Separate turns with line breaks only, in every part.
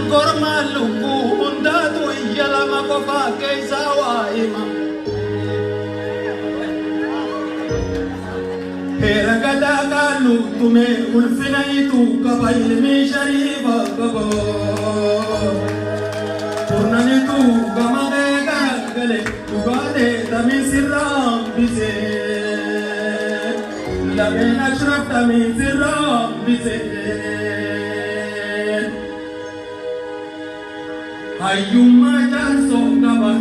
Kormaan lukkuu hundaatu iyya lama qofaa keessaa waa hima. Heera gadaa qaallu tume ulfina ituu qaba ilmi shariifa qaba. Kurnanitu gama kee garagale dhugaatee tamii sirraa hambise. Lameen ashraf tamii sirraa hambise. Hayyummaa jaarsoo qaba,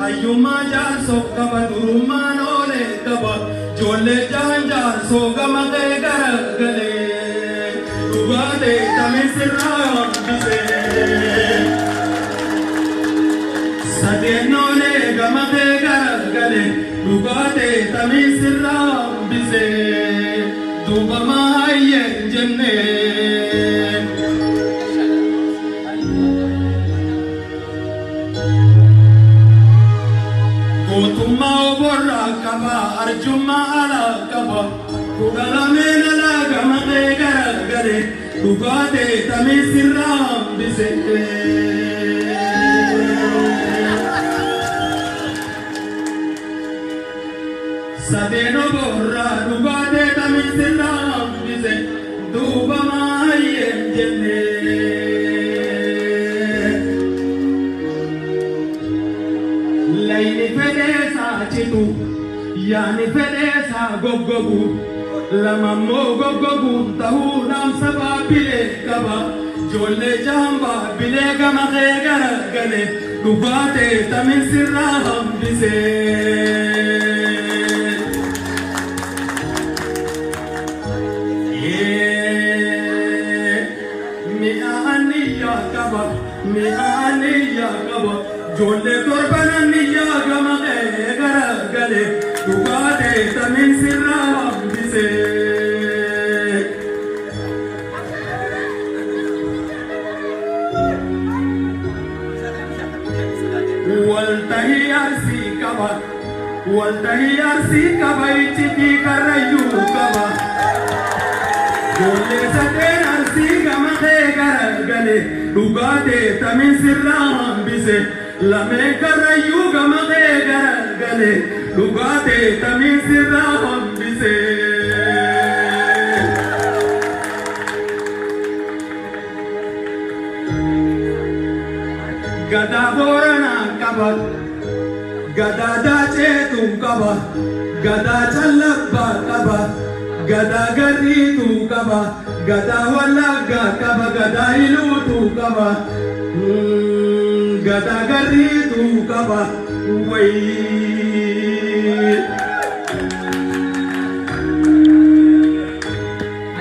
hayyummaa jaarsoo qaba, durummaan oolee qaba. Ijoollee jahan jaarsoo gama kee garagalee dhugaatee tamii sirraa hambise. Sadeen oolee gama kee garagalee dhugaatee tamii sirraa hambise. Duuba maayyee hin jennee. Gootummaa oborraa qaba, arjummaa alaa qaba. 12n alaa gama kee garagale dhugaatee tamii sirraa hambise. Sadeen oborraa dhugaatee tamii sirraa hambise. Duuba maayyee hin jennee. Layni fedheesaa citu, yaani fedheesaa goggogu, lamammoo goggoguun ta'uu dhaamsa baabbilee qaba. Ijoollee jahan baabbilee gama kee garagale dhugaatee tamin sirraa hambise. Mi'a anniyyaa qaba, mi'a anniyyaa qaba. Ijoollee torban anniyyaa gama kee garagale dhugaatee tamin sirraa hambise. Waltahii arsii qaba, waltahii arsii qaba, iccitii karrayyuu qaba. Ijoollee sadeen arsii gama kee garagale dhugaatee tamin sirraa hambise. Lameen karrayyuu gama kee garagale dhugaatee tamin sirraa hambise. Gadaa Booranaa qaba, gadaa Daaceetuu qaba, gadaa Callabbaa qaba, gadaa Garriituu qaba, gadaa Wallaggaa qaba, gadaa Iluutuu qaba, gadaa Garriituu qaba. Wayii.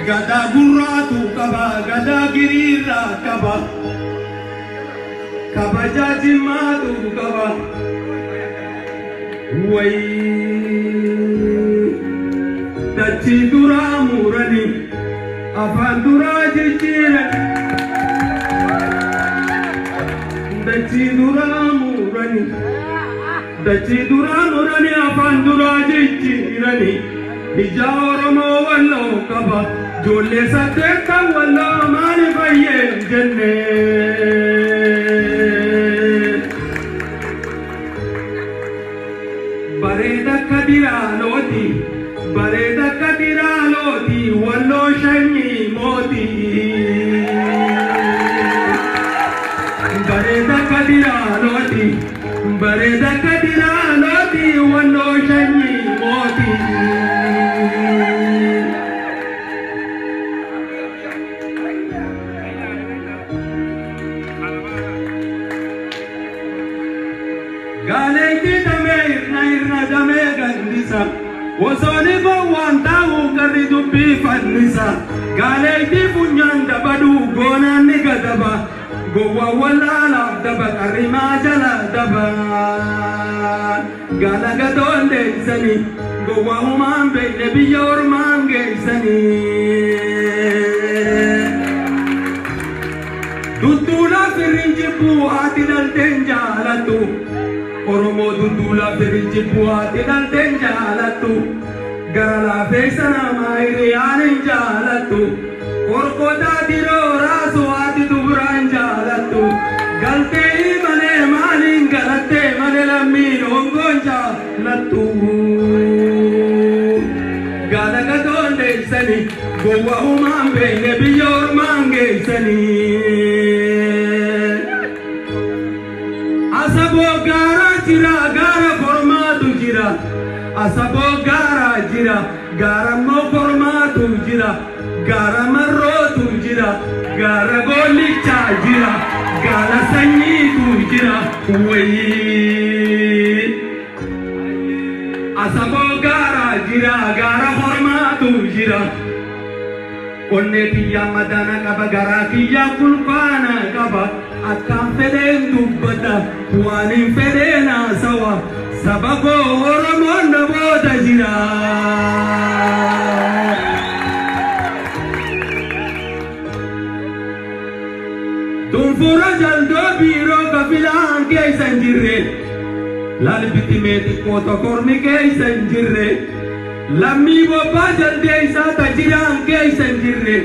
Gadaa gurraatu qaba, gadaa giriirraa qaba, kabajaa jimmaatu qaba. Wayii. Dachii duraa muranii, afaan duraa jijjiiran. Dachii duraa muranii, dachii duraa muranii, afaan duraa jijjiiranii. Ija Oromoo walloo qaba. Ijoollee saddeettan walloo maaliif fayyee hin jenne. Bareeda akka diraalooti, bareeda akka diraalooti, walloo shanyii mootii. Bareeda akka diraalooti, bareeda akka diraalooti, walloo shanyii mootii. Gaaleetti damee irna irna damee gandisa. Osooni gowwaan taa'u qarri dubbii fannisa. Gaaleetti funyaan dabaduu goonaan ni gadaba. Gowwaan wallaalaaf daba qarri maa jala daba. Gaala gadoon deessanii gowwaa humaan beekne biyya ormaan geessanii. Dudduulaa firriin jibbuu haati dhalteen jaalattu. Oromoo dudduulaa firriin jibbuu haati dhalteen jaalattu. Gara laafeessa namaa hiriyaan hin jaalattu. Qorqotaa diroo raasu haati dubraan jaalattu. Galtee malee maaliin galattee malee lammiin hongoon jaalattu. Gaala gatoon deessanii gowwa humaan beekne biyya ormaan geessanii. Asaboo gaara jira, gaara kormaatu jira. Asaboo gaara jira, gaara immoo kormaatu jira. Gaara marrootu jira, gaara goollichaa jira, gaala sanyiitu jira. Wayii. Asaboo gaara jira, gaara kormaatu jira. Onnee tiyyaa madaana qaba, garaa kiyyaa kulfaana qaba. Akkaan fedheen dubbata, waan hin fedheen haasawa. Saba koo Oromoon na booda jira. Tunfura jaldoo biiroo kafilaan keessa hin jirre. Lalbiti mee xiqqoo tokormi keessa hin jirre. Lammii bobbaa jaldee isaa tajiraan keessa hin jirre.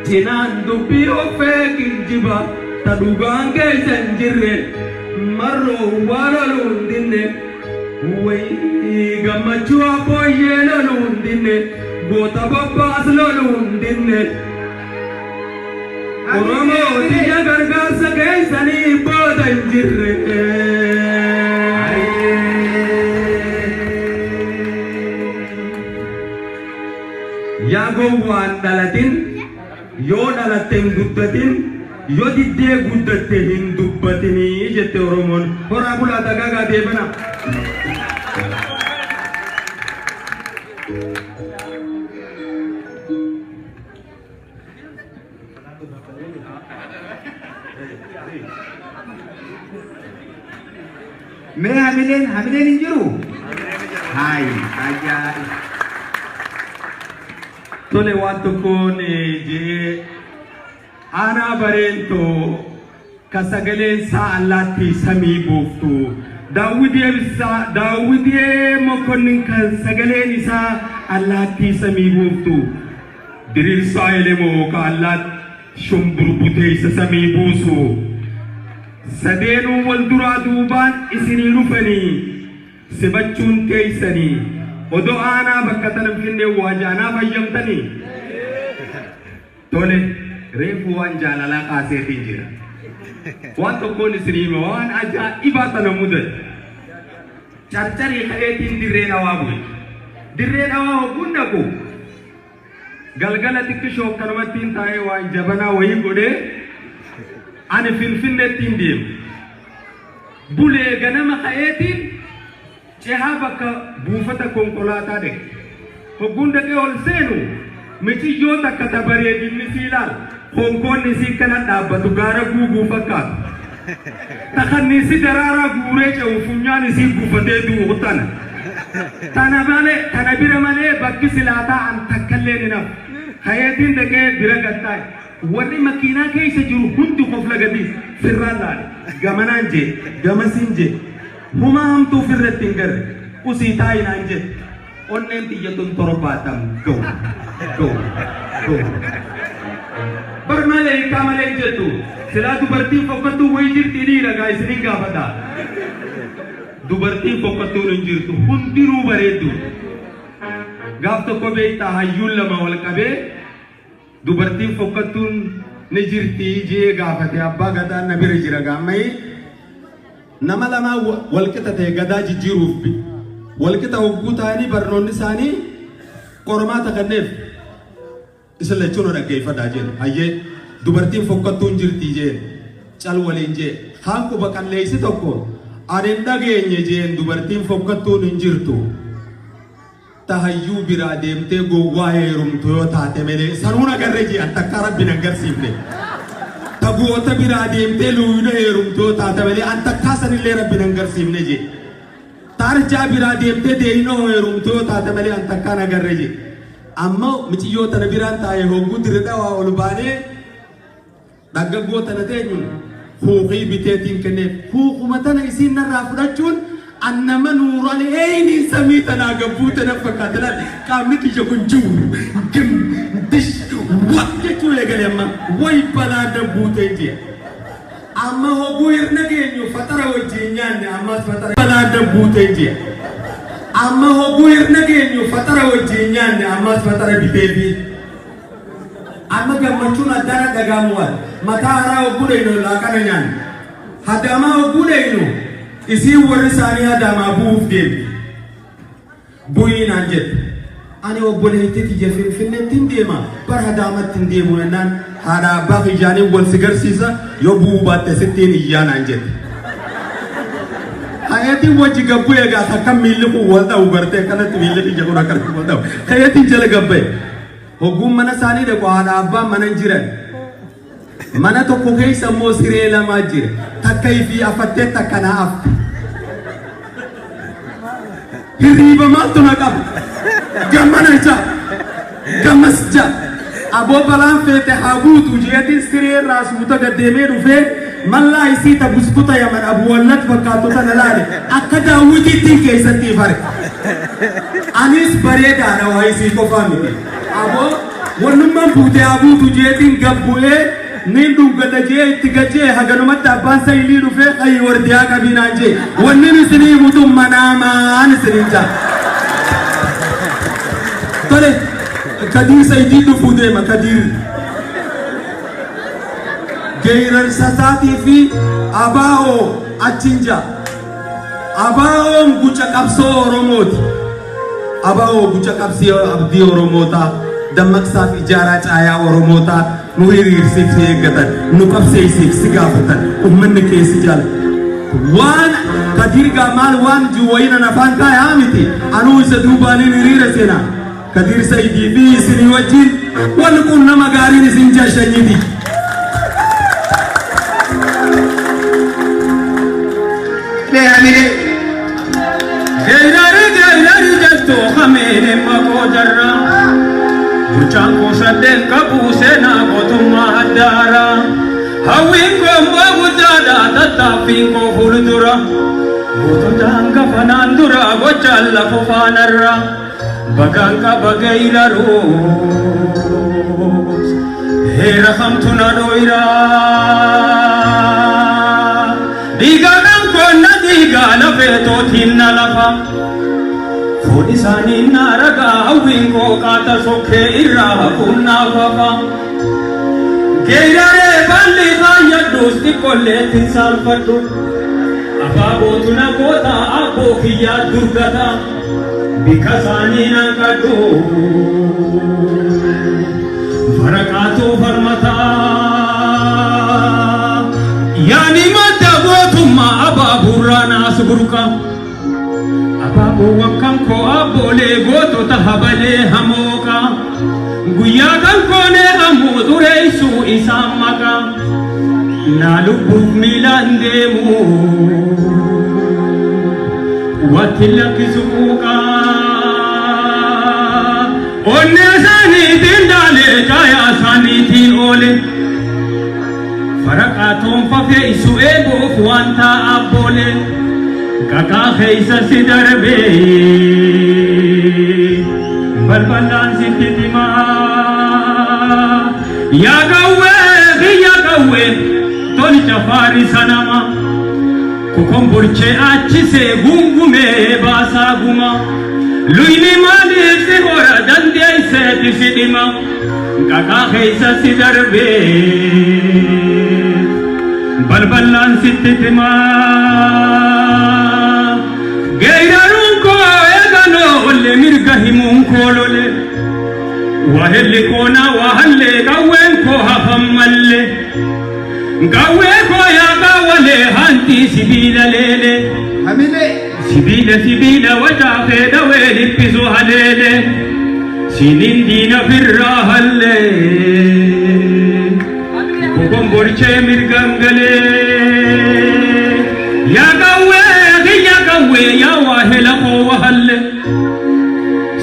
Cinaan dubbii offee kijjiba ta dhugaan keessa hin jirre. Marroo waa loluu hin dinne. Wayii gammachuu abbooyyee loluu hin dinne. Goota bobbaas loluu hin dinne. Oromoo tiyya gargaarsa keessanii booda hin jirre. Yaa gowwaan dhalatin, yoo dhalatte hin guddatin, yoo diddee guddatte hin dubbatinii jette Oromoon. Horaa bulaa dagaagaa deebana.
Mee hamileen hin jiru? Hayi, ajaa'iba.
Tole, waan tokkoon jee aanaa bareentoo ka sagaleen isaa allaattii samii buuftu. Daawwitee Mokonnin kan sagaleen isaa allaattii samii buuftu. Diriirsaa Elemoo ka allaatti shumburbutee isa samii buusu. Sadeenuu wal duraa duubaan isinii dhufanii simachuun teessanii odoo aanaa bakka tana Finfinnee waajaanaa fayyamtanii. Tole, reefu waan jaalalaa kaaseetiin jira. Waan tokkoon isin hima, waan ajaa'ibaa tana mudate. Carcarii ka'eetiin Dirree Dhawaa bu'e. Dirree Dhawaa hogguun dhaqu galgala xiqqishoo akkanumatti hin taa'ee waan jabanaa wayii godhee ani Finfinneetti hin deema. Bulee ganama ka'eetiin cehaa bakka buufata konkolaataa dhaqe. Hogguun dhaqee ol seenu miciyyoo takka ta bareedinni sii ilaal. Konkoonni isii kana dhaabbatu gaara guuguu fakkaatu. Takanniisi daraaraa guuree ce'u funyaan isii gufatee du'u tana. Tana malee, tana bira malee bakki silaa taa'an takkallee ni nafu. Kayeetiin dhaqee bira gattaa'e. Warri makiinaa keessa jiru hundi kofla gadi firraan laale. Gamanaan jee, gamasiin jee. Humaa hamtuu ofirratti hin garre. Usii taa'inaan jee. Onneen xiyya tun 70 ga'u, ga'u, ga'u. Bar malee hiikaa malee hin jettu. Silaa dubartiin fokkattuu wayii jirti dhiira gaa isinin gaafadha. Dubartiin fokkattuun hin jirtu. Hundinuu bareeddu. Gaaf tokko beektaa hayyuun lama wal qabee dubartiin fokkattuun ni jirti jee gaafate. Abbaa gadaan na bira jira gaammayi. Nama lamaa walqixa ta'e gadaa jijjiiruuf walqixa hogguu ta'anii barnoonni isaanii qormaata kenneef. Isin lachuun dhaggeeffadhaa jeen. Hayyee, dubartiin fokkattuun jirti jeen. Cal waliin jee. Kaan quba qalleessi tokko ani hin dhageenye jeen, dubartiin fokkattuun hin jirtu. Tahayyuu biraa deemtee gowwaa heerumtu yoo taate malee sanuun agarre jee, an takkaa rabbi hin agarsiifne. Ta goota biraa deemtee luuyina heerumtu yoo taate malee an takkaa sanillee rabbi hin agarsiifne jee. Taarjaa biraa deemtee deeyinoo heerumtu yoo taate malee an takkaan agarre jee. Amma miciyyoo tana biraan taa'ee hogguu Dirre Dhawaa ol baanee dhaggaggoo tana teenyu kuukii biteetiin kenneef. Kuukuma tana isiin narraa fudhachuun annama nuurale eeyniin samii tanaa gabbuu tana fakkaata. Laal, qaamni kiyya kun jiru gim dish wa jechuu eegale. Amma way balaa dabbuutee jee. Amma hogguu hirna geenyu faxara wajjin nyaanne, ammas faxara balaan dabbuuteen jira. Amma hogguu hirna geenyu faxara wajjin nyaanne, ammas faxara biteefi. Amma gammachuun addaana dhagaamu waan mataa haraa hogguu dheynu laaqana nyaanne. Hadaamaa hogguu dheynu isiin warri isaanii hadaamaa bu'uuf deemti. Bu'ii naan jette. Ani obboleettii tiyya Finfinneetti hin deema, bara Hadaamatti hin deemu jennaan, haadha abbaa kiyyaanii wal si garsiisa, yoo bu'uu baatte sittiin iyyaa naan jette. Hayeetiin wajji gabbu egaa takka miilli kun wal dha'u gartee akkanatti miilli kiyya kun akkanatti wal dha'u. Hayeetiin jala gabba'e. Hogguun mana isaanii dhaqu haadha abbaan mana hin jiran. Mana tokko keessa immoo siree lamaa jira. Takka ifii afattee takka na afte. Hirriiba maaltu na qaba? Gammana ija. Gammas ija. Aboo balaan feete haa buutu jeetiin siree irraa suuta gad deemee dhufee mallaa isii ta buskuta Yaman abu wallat fakkaattu tana laale akka daawwitiittiin keessatti ifare. Anis bareedaadha, waa isii qofaa miti. Aboo wannummaan buute haa buutu jeetiin gad bu'ee niin dhungadha jee itti gajee haganumatti abbaan sayilii dhufee hayyi wardiyaa qabii naan jee. Wannin isinii himutu manaamaan isiniin jaa. Tole, Kadiir Sayidii dhufuu deema Kadiir. Geerarsa isaatii fi abaa'oo achiin jaa. Abaa'oon guca qabsoo Oromooti. Abaa'oo guca qabsii abdii Oromootaa, dammaqsaaf ijaaraa caayaa Oromootaa, nu hiriirsiif si eeggatan, nu qabseessiif si gaafatan, uummanni kee si jaalata. Waan Kadiir gaa maal waan jiru afaan kaayaa miti, anuu isa duubaaniin hiriira seenaa. Kadiir Sayidii fi isinii wajjin wal quunnama gaariin isin jashanyiti.
Mee hamilee.
Geerari geerari jettu hameen maqoo jarra. Bulchaan koo saddeen qabu seenaa gootummaa addaara. Hawwiin koo immoo guddaadha, tattaaffiin koo fuuldura. Gootota hangafa naan dura gochaan lafa faanarra. Bagaan qaba geeraruus heera kamtu na dhoyra. Dhiigaadhaan koonna dhiigaa lafee tootiin na lafa. Foon isaanii na ragaa, hawwiin koo qaata sokkee irraa hafuun naaf hafa. Geeraree baalli kaayyadhuus xiqqolleetti saalfadhu. Abaabootu na goota, abboo kiyyaa durgata. Bika isaanii nan qadhu. Faraqaatu farmataa. Yaani madda gootummaa abaabuurraa naas burqa. Abaaboowwan kan koo abboolee gootota habalee hamooqa. Guyyaa kan koonee hamuu xureessuu isaan maqa. Naa lubbuuf miilaan deemu. Watti lakkisu quuqaa. Onnee isaaniitiin daalee caayaa isaaniitiin oole. Faraqaa toonfafee isu eeguuf waan ta'a abboole. Kakaa keessa si darbee balbalaan sitti himaa. Yaa qawwee kiyya qawwee tolcha faarisa nama. Kokombolchee achisee gungumee baasaa guma. Luyni maaliif si hora dandeesseeti si dhima. Kakaa keessa si darbee balbalaan sitti himaa. Geeraruun koo eegaloo olle mirga himuun koo lole. Wahelli koonaa wahallee qawween koo hafan malle. Qawwee koo yaa qaawwalee hantii sibiila leele.
Hamilee.
Sibiila sibiila wacaafee dhawee dhiphisu haleele. Siniin diina firraa hallee. Kokombolchee mirgaan galee. Yaa qawwee kiyya qawwee yaa waahela koo wahalle.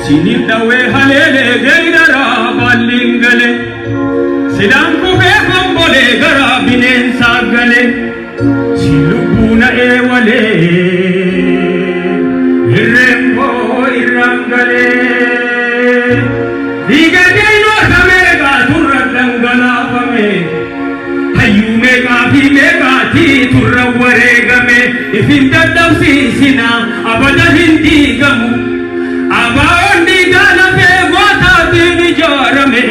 Siniin dhawee haleele geeraraa baalliin galee. Silaan kufee kombolee garaa bineensaa galee. Si lubbuu na eewalee. Hirreen koo irraan galee. Dhiiga diinota meeqaa turra dhangalaafame. Hayyuu meeqaa fi meeqaa Ifin dadhabsiisina abada hin diigamu. ABO'n dhiigaa lafee gootaatiin ijaarame.